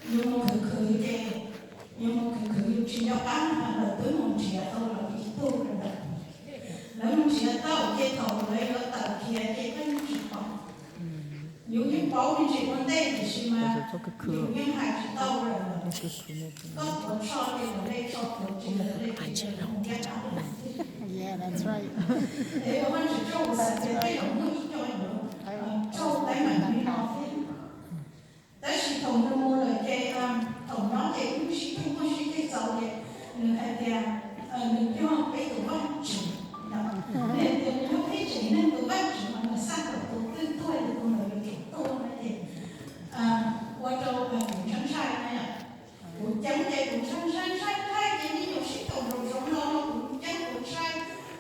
Yus mus khwv khwv ces, yus mus khwv khwv yus tsis nco qab mas lawv twb mus nrhiav tau lawv ib tug lawm. Lawv mus nrhiav tau ces thaum lawv yuav tawm kiag ces koj yeej tsis paub. Yus yeej paub me ntsis ua ntej tiam sis mas yus yeej hais tsis tau lawm. Koj tuav tsho ces lawv le tsho, tuav ris lawv le ris, lawv mus ncaj qab. Es Vajtswv tsaug xav tias tej zaum muaj ib co yuav raug teeb meem li no thiab. Tab sis thaum nws mus lawm ces, thaum no ces wb sib ceg muaj sib ceg txaus ces nws hais tias nws yog peb tus Vajtswv. Nws hais tias nws yog peb tsev neeg tus Vajtswv mas nws xaj kom tus twg tuag los tus ntawd yuav tsum tuag no ces ua rau kuv ntshai ntshai na yom. Kuv ceeb ces kuv ntshai ntshai ntshai ntshai ces me nyuam sib caum nraum zoov no los kuv ceeb kuv ntshai.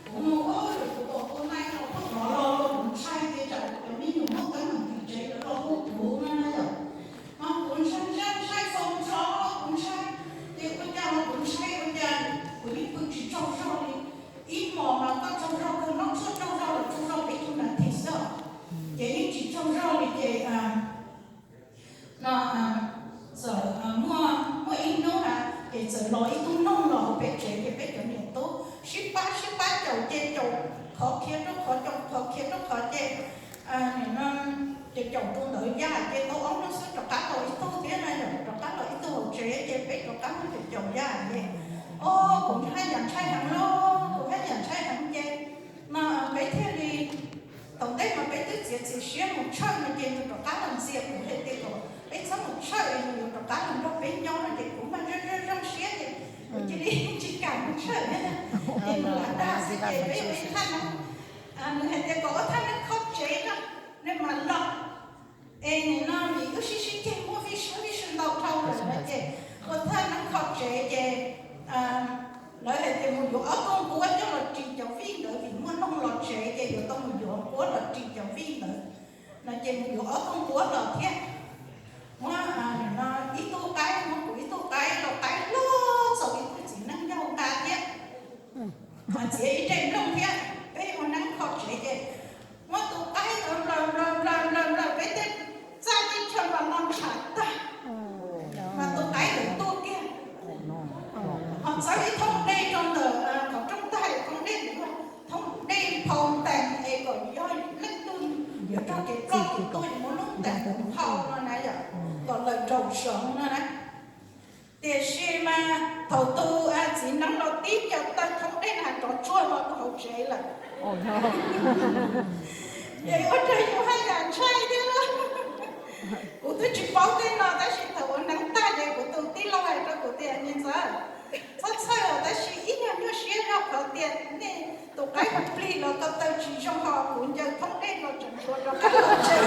Kuv mus ua hauj lwm kuv tom tua nai los tuaj rov los los kuv ntshai ces tsam cov me nyuam muaj teeb meem tim tsev lawv los hu kuv no na yom. Mas kuv ntshai ntshai ntshai faus nrov los kuv ntshai. Ces ua cas los kuv ntshai ua cas kuv yeej pw tsis tsaug zog li. Ib hmos mas koj tsaug zog kawg, noj tshuaj tsaug zog los tsaug zog peb tug nas this xwb. Ces yeej tsis tsaug zog li ces no txawm muaj, muaj ib hnub na ces txawm los ib tug noog los hauv peb tsev ces peb cov niam tub sib pab sib pab caum ces caum qhov khiav rau qhov, caum qhov khiav rau qhov ces nim no ces caum tus ntawd ya ces tau ob hnub xwb rov qab los ib tug thiab na yom, rov qab los ib tug hauv tsev ces peb rov qab muab caum caum ya ces o kuv haj yam ntshai heev lauj, kuv haj yam ntshai heev ces no peb thiaj li thaum ntej mas peb twb txiav txim siab mus tshawj no ces nws rov qab los ntxias kuv hais tias kom peb txhob mus tshawj es nws yuav rov qab los nrog peb nyob no ces kuv mas zoo zoo zoo siab ces kuv cia li tsis kam mus tshawj thiab. Ces nws lam dag xwb ces peb ua ib thaj neeb, nws hais tias kom ua thaj neeb kho tsev no nej mam los. Es nim no vim wb sib sib ceg muaj vij sub vij sub ntau dhau lawm no ces ua thaj neeb kho tsev ces lawv hais tias mus yuav ob tug nquab coj los ris cov vij ntawd vim muaj noog los tsev ces yuav tau mus yuav nquab los ris cov vij ntawd no ces mus yuav ob tug nquab los thiab. Muab nim no ib tug qaib, muab kuv ib tug qaib los qaib hlob txaus ib tug txiv neej yaug nqa thiab. Mas txiav ib re nplooj thiab peb ua neeb kho tsev ces muab tus qaib ntawd nplawm nplawm nplawm nplawm nplawm peb tej txaj tej chaw mas no ntshav tag. Mas tus qaib ntawd tuag kiag. Ho txawb ib thoob dej rau ntawm qhov rooj tag, thoob dej, thoob dej phau ntees es kom yog leej twg yuav raug kev ploj kev tuag muab lub ntees phau no na yom, kom lawm nraum zoov no na. Tiam sis mas thaum tus txiv neeb los tib co taw thoob dej na rov tsuag los rau hauv tsev lawm. Ces ua rau yus haj yam ntshai thiab. Kuv twb tsis paub tej no tab sis thaum ua neeb tag ces kuv tus tij laug hais rau kuv tias, niag ntxawm, txhob txhawj os, tab sis ib nyuag nyuaj siab zog qhov tias nej tus qaib hu plig los ko taw tsis zoo ho kuv ncaws thoob dej los tseem tshuav rov qab los tsev.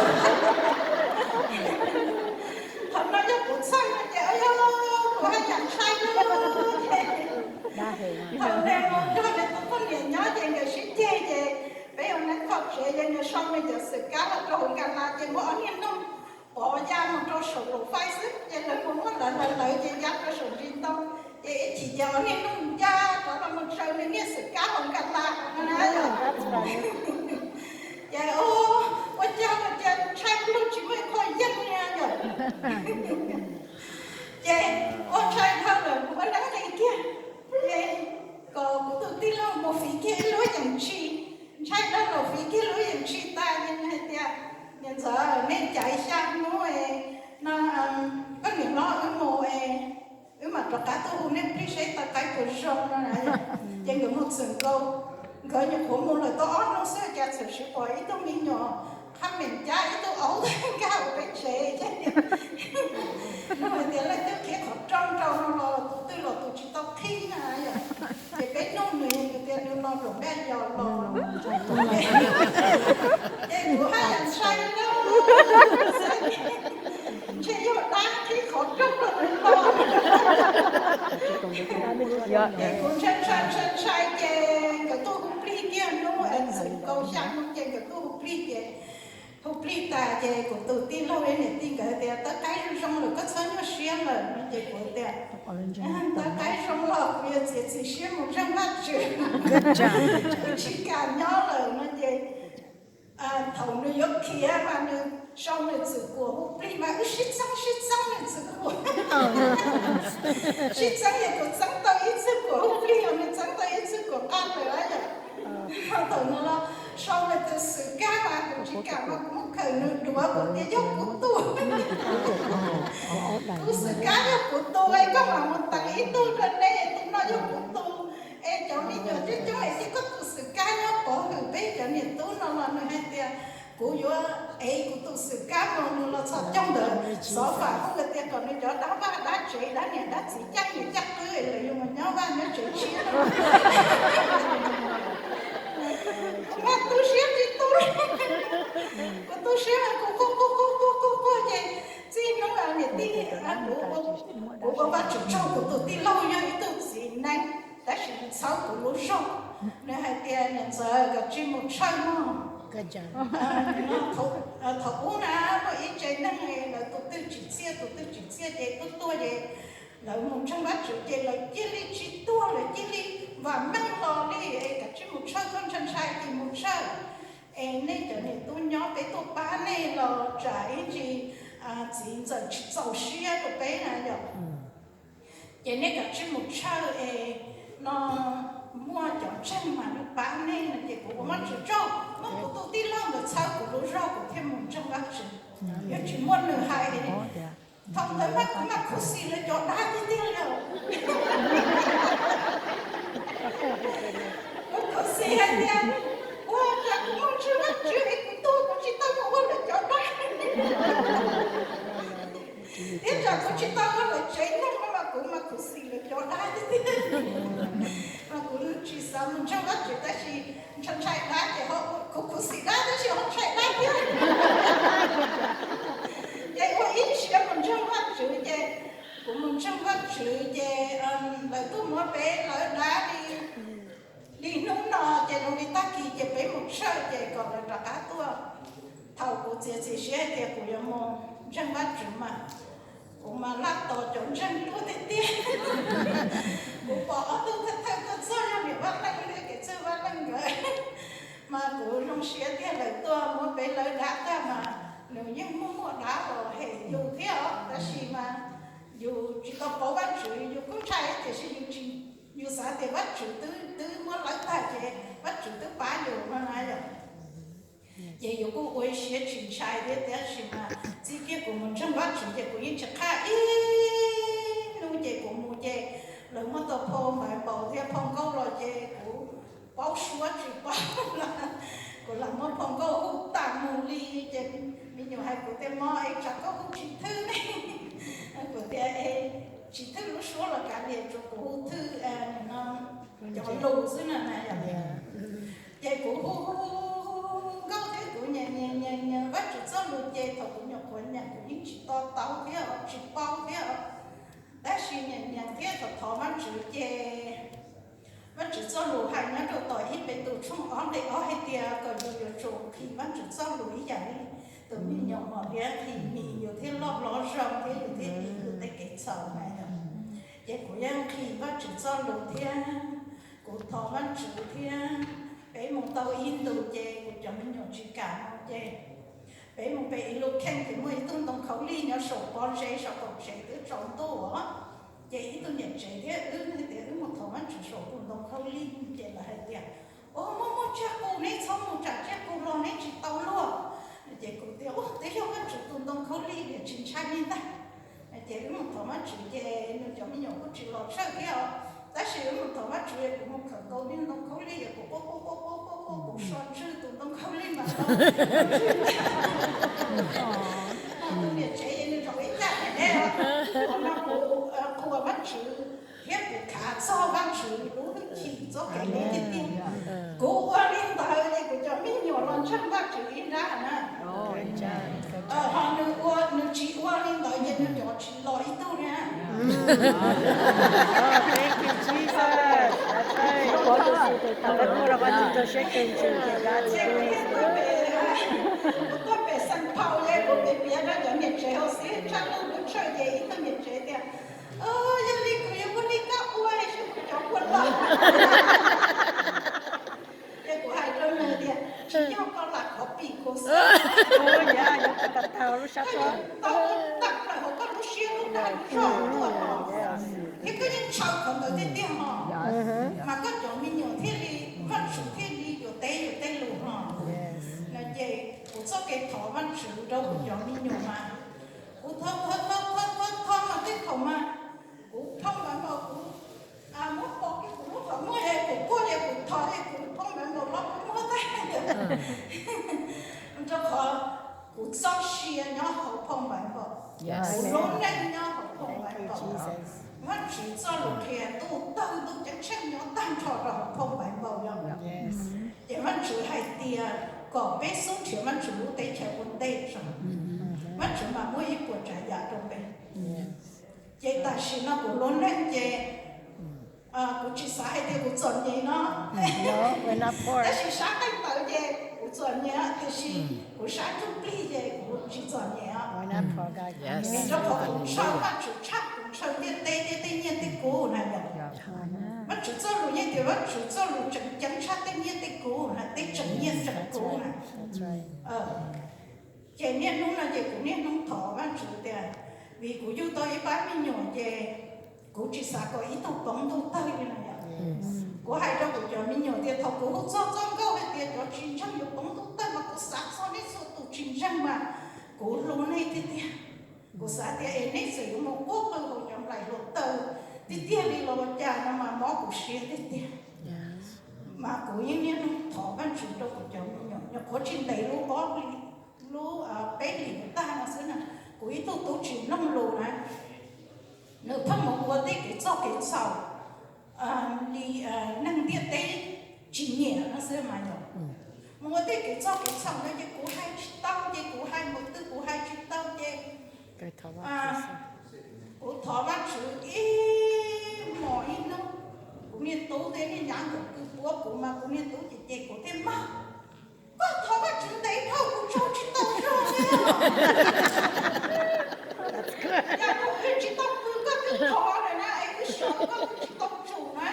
Qhov no yog kuv txhawj no ces yog kuv haj yam ntshai lawm. Thaum nws mus nrog nws tus poj niam nyob ces nkawd sib ceg ces peb ua neeb kho tsev ces nws sau nws cov xwm kab los rau hauv nkas las ces muab ob niag noog pov ya mus rau saum laum fais xwb ces lawv mus muab lawv lawv lawv ces ya rau saum ntsis ntoo ces ib chim ces ob niag noog ya rov los mus tsaws nws niag xwm kab hauv nkas las no na. Ces ua cas ua cas ntshai lug tsis muaj qho yeej li yom. Ces ua ntshai dhau lawm kuv ua neeb li kiag. Ces kom kuv tus tij laug mus fiv kiag ib lub yees tshis, ntshai dhau lawm fiv kiag lub yees tshis tas ces nws hais tias, niam ntxawm, nej caiv xya hnub no koj niam hlob wb mus es wb mam rov qab tuaj hu nej plig seb taw qaib puas zoo no na. Ces nkawd mus txwm nkaus, nkawd nyuam qhuav mus lawm tau ob hnub xwb cas txawm sim pom ib tug me nyuam qhab meem cab ib tug aub nkag hauv peb tsev. Nws hais tias leej twg qhib qhov rooj rau no los tus twg los tus tsis tau qhib na yom. Ces peb nug nws, nws tias nws los nplaum npaj yos los. Ces kuv haj yam ntshai na, ntshe yog dab qhib qhov rooj rau nws los. Ces kuv ntshai ntshai ntshai ntshai ces nkawd tuaj hu plig kiag hnub es txwm nkaus xya hnub ces nkawd tuaj hu plig ces, hu plig tas ces kuv tus tij laug niam tij nkawd tias taw qaib zoo zoo lawm koj txhob nyuaj siab lawm no ces kuv tias taw qaib zoo los kuv yuav txiav txim siab mus zeej Vajtswv, kuv tsis kam nyob lawm no ces thaum nws yuav khiav mas nws sau nws txwm kuam hu plig mas wb sib txeeb sib txeeb nws txwm kuam. Sib txeeb yog kuv txeeb tau ib txwg kuam hub plig, yog nws txeeb tau ib txwg kuam qaj lawm yom. Thaum no los sau nws tus xwm kab mas kuv tsis kam mas kuv mus khawm nws duav kuv tias yog kuv tus. Tus xwm kab yog kuv tus es koj mam mus teev ib tug rau neb, tus no yog kuv tus. Es cov me nyuam coob coob es cia koj tus xwm kab nyob pov hwm peb cov niam tub no los nws hais tias kuv yuav ev kuv tus xwm kab mus, nws los txhos caug ntawm xov fam hauv tias kom nws cov dab vaj dab tsev dab niam dab txiv caj niam caj qwb es lawv yuav mus nyob vaj nyob tsev tshiab. Kuv mas tu siab tsis tu, kuv tu siab mas kuv quaj quaj quaj quaj quaj quaj ces txij hnub niam tij, kuv ua Vajtswv tsaug, kuv tus tij laug yog ib tug txiv neeb tab sis nws txhawb kuv lub zog. Nws hais tias niam ntxawm koj cia li mus tshawj mog. Thaum ub na muaj ib tsev neeg lawv tus twg tsim txiaj tus twg tsim txiaj ces tuaj tuaj ces lawv mus ntseeg Vajtswv ces lawv cia li tsis tuag, lawv cia li vam meej los li es koj cia li mus tshawj, koj ntshai ntshai ces mus tshawj. Es nej cov niam tub nyob peb tuaj pab nej los tsam ib ntsis txiv ntxawm tsis txaus siab rau peb na yom. Ces nej koj cia li mus tshawj es no muaj cov ntseeg mas nws pab nej no ces kuv ua Vajtswv tsaug, muaj kuv tus tij laug ntawd txhawb kuv lub zog kuv thiaj mus ntseeg Vajtswv. Yog tsis muaj nws hais, thaum ntawd mas kuv mas khuv xim lawv cov dab tiag tiag li. Kuv khuv xim hais tias ua cas kuv mus ntseeg Vajtswv es kuv tuag kuv tsis tau mus ua lawv cov dab. Ib tsam kuv tsis tau ua lawv tsev neeg no mas kuv mas khuv xim lawv cov dab tiag tiag. Mas kuv tsis xav mus ntseeg Vajtswv tab sis ntshai ntshai dab ces ho, kuv khuv xim dab tab sis ho ntshai dab thiab. Ces ua ib siab mus ntseeg Vajtswv ces kuv mus ntseeg Vajtswv ces lawv tuaj muab peb lawv dab li, li hnub no ces zoo li tag kis ces peb mus tshawj ces kom lawv rov qab tuaj. Thaum kuv txiav txim siab hais tias kuv yuav mus ntseeg Vajtswv mas kuv mas laj tos cov ntseeg tuaj tiag tiag. Kuv pom ob tug thawj thawj tuaj txog yog niam Vaj Leej thiab kev txwj Vaj Leej nkawd, mas kuv zoo siab tiag lawv tuaj muab peb lawv dab tag mas nws yeej muaj muaj dab los hem yus thiab os tab sis mas yus tsis tau paub Vajtswv yus kuj ntshai tiam sis yus tsis, yus xav tias Vajtswv twb twb muab lawv tag ces Vajtswv twb pab yus no na yom. Ces yus kuj ua ib siab tsis ntshai thiab tab sis mas txij kiag kuv mus ntseeg Vajtswv ces kuv yeej tsis qhaj ib hnub ces kuv mus ces lawv muab tau phau npaiv npaus thiab phau nkauj los ces kuv paub suab tsis paub los kuv lam muab phau nkauj hu tas mus li. Ces me nyuam hais kuv tias mog es tsam koj hu Tsis Thwj ne? Kuv tias es Tsis Thwj lub suab los kav liam, tsuas kuv hu Thwj no cov lus xwb na na yom. Ces kuv hu hu hu hu nkauj thiab kuv nyiam nyiam nyiam nyiam Vajtswv txoj lus ces thaum kuv nyuam qhuav nyiam kuv yeej tsis to taub thiab tsis paub thiab, tab sis nyiam nyiam thiab thov thov Vajtswv ces Vajtswv txoj lus hais nyob rau tom ib Petus tshooj ob nqe ob hais tias kom yus yuav tsum nqhis Vajtswv txoj lus ib yam li tus me nyuam mos liab nqhis mis yus thiaj loj hlob zoo thiab yus thiaj dim yus tej kev txhaum na yom. Ces kuv yeej nqhis Vajtswv txoj lus thiab kuv thov Vajtswv thiab peb mus tau ib ntus ces kuv cov me nyuam tsis kam mus ces peb mus pem ib lub kheej ces muaj ib tug ntoo khaub lig nyob saum pob zeb saum qaum tsev twb tsaus ntuj os. Ces ib tug niam tsev thiab wb hais tias wb mus thov Vajtswv saum tus ntoo khaub lig ces lawv hais tias ua muaj muaj tsiaj qus neb txhob mus tsam tsiaj qus los neb tsis tau luag. Ces kuv tias ua twb yog Vajtswv tus ntoo khaub lig tias tsis ntshai li ntag. Ces wb mus thov Vajtswv ces nws cov me nyuam kuj tsis los tshawj thiab os. Tab sis wb mus thov Vajtswv kuv mus khawm nkaus niag ntoo khaub lig es kuv quaj quaj quaj quaj quaj quaj kuv so ntswg tus ntoo khaub lig mas tus niam tsev nws zaum ib caj ntev no kuv qhuas Vajtswv thiab kuv khav txog Vajtswv lub hwj chim txoj kev hlub tiag tiag. Kuv ua li ntawd ces kuv cov me nyuam los ntseeg Vajtswv ib nrab na. Ho nws ua nws tsis ua li ntawd ces nws cov tsis los ib tug na. Kuv tuaj pem Xeem Phaus ces kuv piav piav rau cov niam tsev hauv xib tshaj lub lub tshawj ces ib tug niam tsev tias yog li kuv yuav ua li koj ua es kuv cov ua los. Ces kuv hais rau nws tias tsis yog koj lam qhov pim kuv xwb, tau tag plaws hauv koj lub siab lub dag lub zog tuaj los. tiag tiag ho, mas koj cov me nyuam thiaj li, Vajtswv thiaj li yuav teb yuav tej lus ho. No ces kuv txoj kev thov Vajtswv rau kuv cov me nyuam mas kuv thov thov thov thov thov thov mas tej thaum mas kuv phooj Npaiv Npaum kuv muab pov kiag kuv lub qhov muag es kuv quaj es kuv thov es kuv phooj Npaiv Npaum los kuv muag tag. Rau qhov kuv txoj sia nyob hauv phooj Npaiv Npaum, kuv lub neej nyob hauv phooj Npaiv Npaum. Vajtswv txoj lus qhia ntuj tawg ntuj ceeb tsheej nyob tag nrho rau hauv phooj Npaiv Npaum yog. Ces Vajtswv hais tias kom peb xub nrhiav Vajtswv lub teb chaws ua ntej tso, Vajtswv mam muab ib puas tsav yam rau peb. Ces tam sim no kuv lub neej ces kuv tsis xav hais tias kuv txom nyem no, tab sis sab qeej tawv ces kuv txom nyem, tiam sis kuv sab ntsuj plig ces kuv tsis txom nyem. Vim rau qhov kuv ntshaw Vajtswv tshaj kuv ntshaw ntiaj teb thiab tej nyiaj tej kub na yom. Vajtswv txoj lus yeej tias Vajtswv txoj lus tseem ceeb tshaj tej nyiaj tej kub na, tej tseem nyiaj tseem kub na. Ces niaj hnub no ces kuv niaj hnub thov Vajtswv tias, vim kuv yug tau ib pab me nyuam ces kuv tsis xav kom ib tug poob ntuj tawg li na yom. Kuv hais rau kuv cov me nyuam tias thaum kuv hu txog txoj nkauj hais tias cov tsis ntseeg yuav poob ntuj tawg mas kuv xav txog nej txhua tus tsis ntseeg mas kuv hlub nej tiag tiag. Kuv xav tias es nej txawm yuav mus quaj qw hauv cov nplaim hluav taws tiag tiag li los ua cas no mas mob kuv siab tiag tiag. Mas kuv yeej niaj hnub thov Vajtswv rau kuv cov me nyuam, nyuam qhuav tsis ntev lub ob hlis, lub peb hlis tag no xwb na, kuv ib tug tub tsis mloog lus na, nws pheej mus ua tej kev txog kev txhaum li neeg ntiaj teb tsis nyiam no xwb mas yog. Mus ua tej kev txog kev txhaum no ces kuv hais tsis tau, ces kuv hais mus twg kuv hais tsis tau ces kuv thov Vajtswv ib hmos ib hnub. Kuv niag tub thiab niag nyab nkawd pw puab kuv mas kuv niag tub ces ces kuv thiaj mog, koj thov Vajtswv ntev dhau kuv tsaug tsis tau zog li. Yog kuv twb tsis tau pw koj twb thov lawm na es wb sawv koj twb tsis tau tsum na.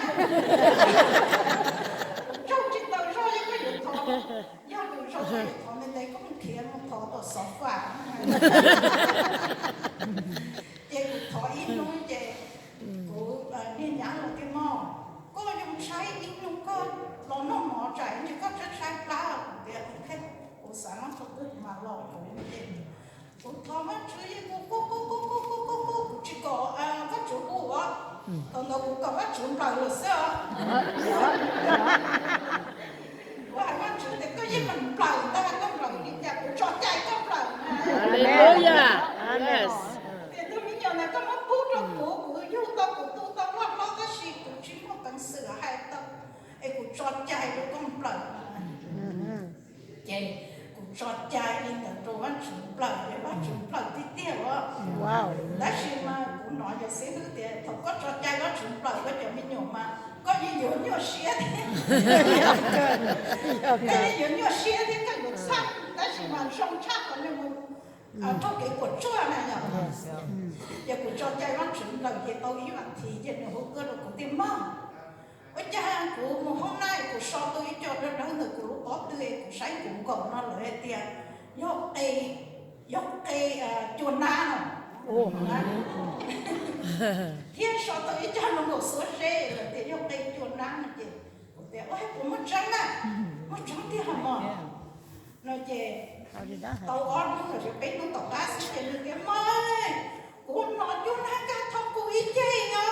Kuv tsaug tsis tau zog li koj yuav thov. Yog kuv zoo yuav thov ntev ntev koj mus khiav mus thov tom xov fam. Ces kuv thov ib hnub ces kuv niag nyab los tias mog, koj yuav tshaib ib hnub koj los noj mov tsam ib ntsis koj tshaib tshaib plab. Kuv tias kuv xav noj thaum twg kuv mam los. Kuv ces kuv thov Vajtswv yeej kuv quaj quaj quaj quaj quaj quaj quaj kuv tsis kom Vajtswv hu os. Thaum ntawd kuv kom Vajtswv nplawm lawm xwb os. Kuv hais Vajtswv tias koj yeej meem nplawm ntag, koj nplawm li cas kuv tso cai koj nplawm na. Tias tus me nyuam ntawd koj muab pub rau kuv, kuv yug tau kuv tu tau loj hlob tab sis kuv tsis muaj peev xwm hais tau, es kuv tso cai rau koj nplawm. Ces kuv tso cai li ntawd rau Vajtswv nplawm, es Vajtswv nplawm tiag tiag os. Tab sis mas kuv hnov yawm xib hwb tias thaum koj tso cai Vajtswv nplawm koj cov me nyuam mas koj yeej yuav nyuaj siab thiab. Koj yeej yuav nyuaj siab thiab koj yuav txhawj, tab sis mas zoo tshaj qhov nws mus raug kev puas tsuaj na yom. Ces kuv tso cai Vajtswv nplawm ces tau ib vas thiv ces nws hu tuaj rau kuv tias mog, ua cas kuv mus hoob nab kuv so tau ib co dawb dawb ntawm kuv lub pob tw, kuv saib kuv nkaum no lawv hais tias yog qe, yog qe cua nab no. Thiab so tau ib co nkaum xuab zeb lawv tias yog qe cua nab no ces kuv tias ua puas muaj tseeb na, muaj tseeb tiag los mog. No ces tau ob hnub los yog peb hnub tom qab xwb ces nws tias mog, kuv hnov cua nab nkag thoob kuv ib ceg os.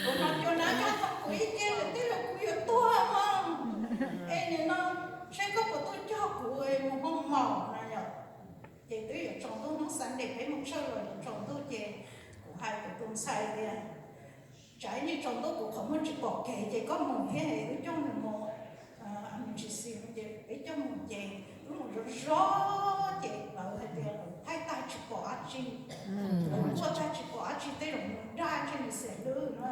Kuv hnov cua nab nkag thoob kuv ib ceg lawm twb yog kuv yuav tuag mog. Es nim no seb koj puas tuaj cog kuv mus hoo maum no yom. Ces twb yuav tsaus ntuj hnub Sunday peb mus tshawj los yuav tsaus ntuj ces kuv hais kuv tus ntxhais tias tsam ib ntsis tsaus ntuj kuv qhov muag tsis pom kev ces koj mus thiab wb coj nws mus. Mus tsis xis ces peb coj mus ces wb mus zov zov ces lawv hais tias lawv thaij tag tsis pom dab tsi, lawv kuaj tag tsis pom dab tsi tej zaum nws dag ntshe nws xiam hlwb no.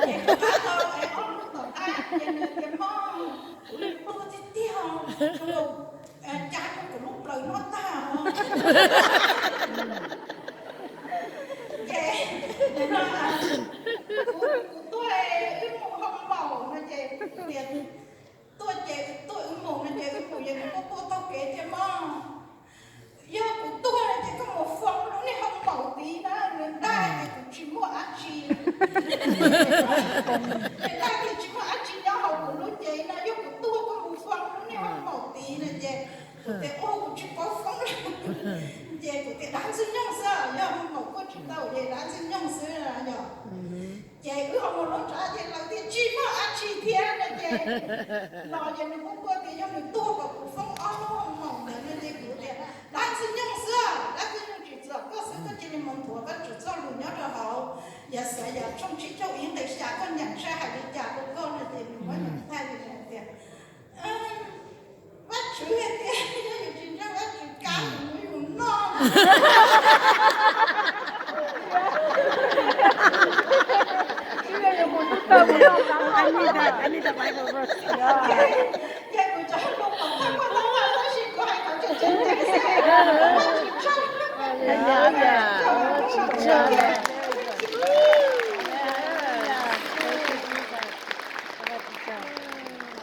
Ces kuv tab tau es ob hnub tom qab ces nws tias mog, kuv li tuag tiag tiag, cab kuv lub plawv noj tag. Ces kuv tuaj wb mus hoo maum no ces tias tuaj ces tuaj wb mus no ces wb Ces nws quaj quaj taug kev tias, Mog, yog kuv tuag no ces koj mus foob lub niag hoo maum tid na, nws dag tias kuv tsis muaj dab tsi. Nws dag tias tsis muaj dab tsi nyob hauv kuv lub cev no, yog kuv tuag koj mus foob lub niag hoo maum tid no ces kuv tias, Ua, kuv tsis paub foob. Ces kuv tias, Dab Ntxwg Nyoog xwb, yog hoo maum kuaj tsis tau ces Dab Ntxwg Nyoog xwb yom. Ces wb ho mus lub nrad ces lawv tias tsis muaj dab tsi thiab no ces, no ces nws quaj quaj tias yog nws tuag kom kuv foob ob lub hoo maum ntawd no ces kuv tias, Dab Ntxwg Nyoog xwb, Dab Ntxwg Nyoog tsis txog koj xwb, koj cia li mus nthuav koj tswv txoj lus nyob rau hauv Yaxayas tshooj tsib caug ib nqe xya, koj nyeem saib hais li cas rau koj no ces nws muab nyeem tag ces nws tias, Vajtswv hais tias yog yus tsis ntseeg Vajtswv kab yus muab yus noj. Ces kuv cov lus pom tag muaj tag tab sis kuv hais kom tseem ceeb xwb, Vajtswv tsaug.